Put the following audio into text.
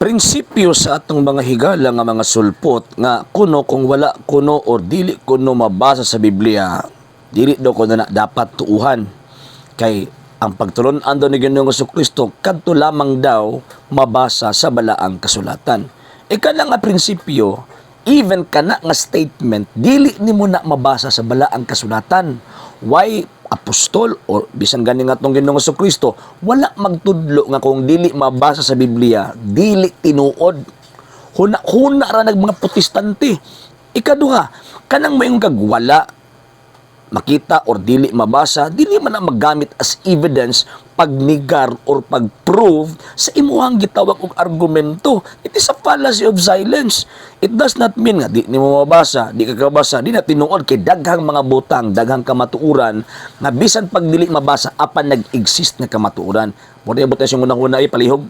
Prinsipyo sa atong mga higala nga mga sulpot nga kuno kung wala kuno or dili kuno mabasa sa Biblia, dili daw kuno na dapat tuuhan. Kay ang pagtulon-an daw ni Ginoong Kristo kadto lamang daw mabasa sa balaang kasulatan. E kana nga prinsipyo, even kana nga statement, dili nimo na mabasa sa balaang kasulatan. Why apostol or bisan gani nga atong Ginoong Kristo wala magtudlo nga kung dili mabasa sa Biblia, dili tinuod? Huna-huna ra nag mga Protestante. Ikaduha, kanang mayong kag wala makita or dili mabasa, dili man na magamit as evidence pagnegar or pag-prove sa imuhang gitawag og argumento. It is a fallacy of silence. It does not mean nga di nimo mabasa, di ka kabasa, di na tinuod, kay daghang mga butang, daghang kamatuoran nga bisan pag dili mabasa apan nag-exist nga kamatuoran. Mo di abot siyang unang-una ay palihog.